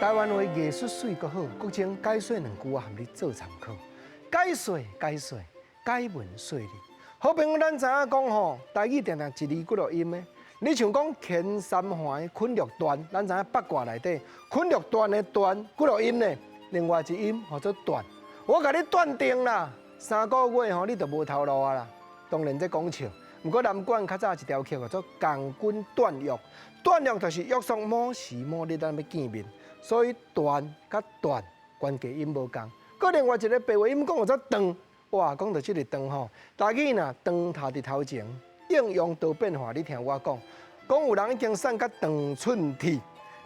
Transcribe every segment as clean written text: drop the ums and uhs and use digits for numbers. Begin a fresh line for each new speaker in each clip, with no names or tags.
台灣話藝術媠閣好，國清解說兩句我含你做參考。解說解說，解文說理。好朋友，咱知影講吼，台語定定一字幾落音的。你像講牽三環昆玉段，咱知影八卦內底昆玉段的段幾落音呢？另外一音號做斷。我共你斷定啦，3個月吼，你就無頭路啊啦。當然這講笑，毋過南管較早一條曲叫做《共軍斷約》，斷約就是約束某時某日咱欲見面，所以斷佮斷關鍵音無仝。閣另外一个白話音講叫做斷，哇，講到這个斷吼，台語若斷頭佇頭前，應用多變化，你聽我講，講有人已經瘦甲斷寸鐵。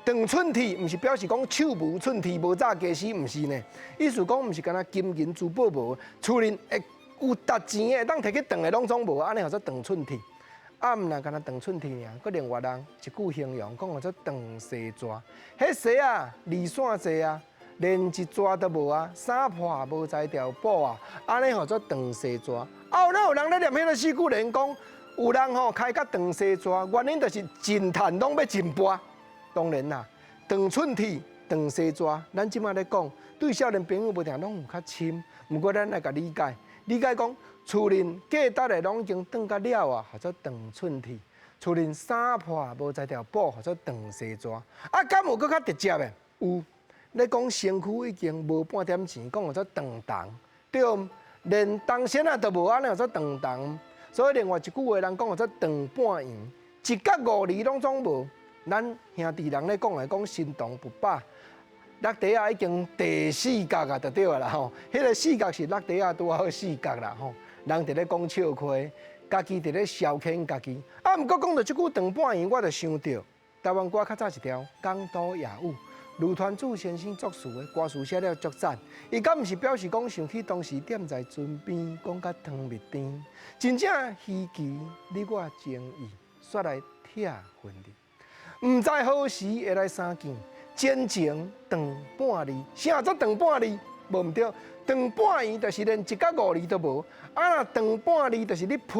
斷寸鐵，毋是表示講手無寸鐵，無早家私，毋是呢。意思講毋是干焦金銀珠寶無，厝裡會有值錢的，會當提去斷的攏總無，按呢號做斷寸鐵。啊，毋若干焦斷寸鐵爾，閣另外人一句形容講號做斷紗紙。彼紗仔字線濟啊，連一逝都無啊，衫破無才調補啊，按呢號做斷紗紙。啊，有哪有人咧念彼个四句聯講，有人吼開甲斷紗紙，原因就是盡趁攏欲盡跋。當然啦，斷寸鐵、斷紗紙，咱這馬咧講，對少年朋友無定攏有較深。毋過咱來共理解，理解講厝裡價值的攏已經斷甲了啊，號做斷寸鐵；厝裡衫破無才調補，號做斷紗紙。啊，敢有閣較直接的？有，咧講身軀已經無半點錢，講號做斷銅，對毋？連銅線仔都無，按呢號做斷銅。所以另外一句話，人講號做斷半圓，一角五厘攏總無。咱兄弟人咧講來講，神童不霸，落地仔已經第四角啊，就對啊啦吼。彼个四角是落地仔拄好四角啦吼。人佇咧講笑話，家己佇咧消遣家己。啊，毋過講到這句斷半圓，我就想著台灣歌較早一條《港都夜雨》，盧傳祖先生作詞的歌詞寫了足讚。伊敢毋是表示講想起當時踮在船邊，講甲糖蜜甜，真正稀奇你我情意，煞來拆分離。毋知何時會來相見，真情斷半字，啥做斷半字？無毋對，斷半圓就是連一角五厘都無。啊，若斷半字就是你批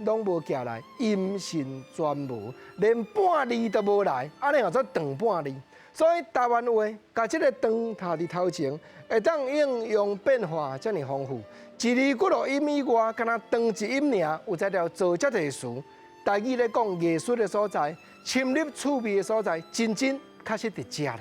攏無寄來，音信全無，連半字都無來，按呢號做斷半字。所以台灣話共這个斷頭佇頭前，會當應用變化遮爾豐富。一字幾落音以外，干焦斷一音爾，有才調造遮濟詞。台語咧講藝術的所在，深入趣味的所在，真真確實佇遮啦。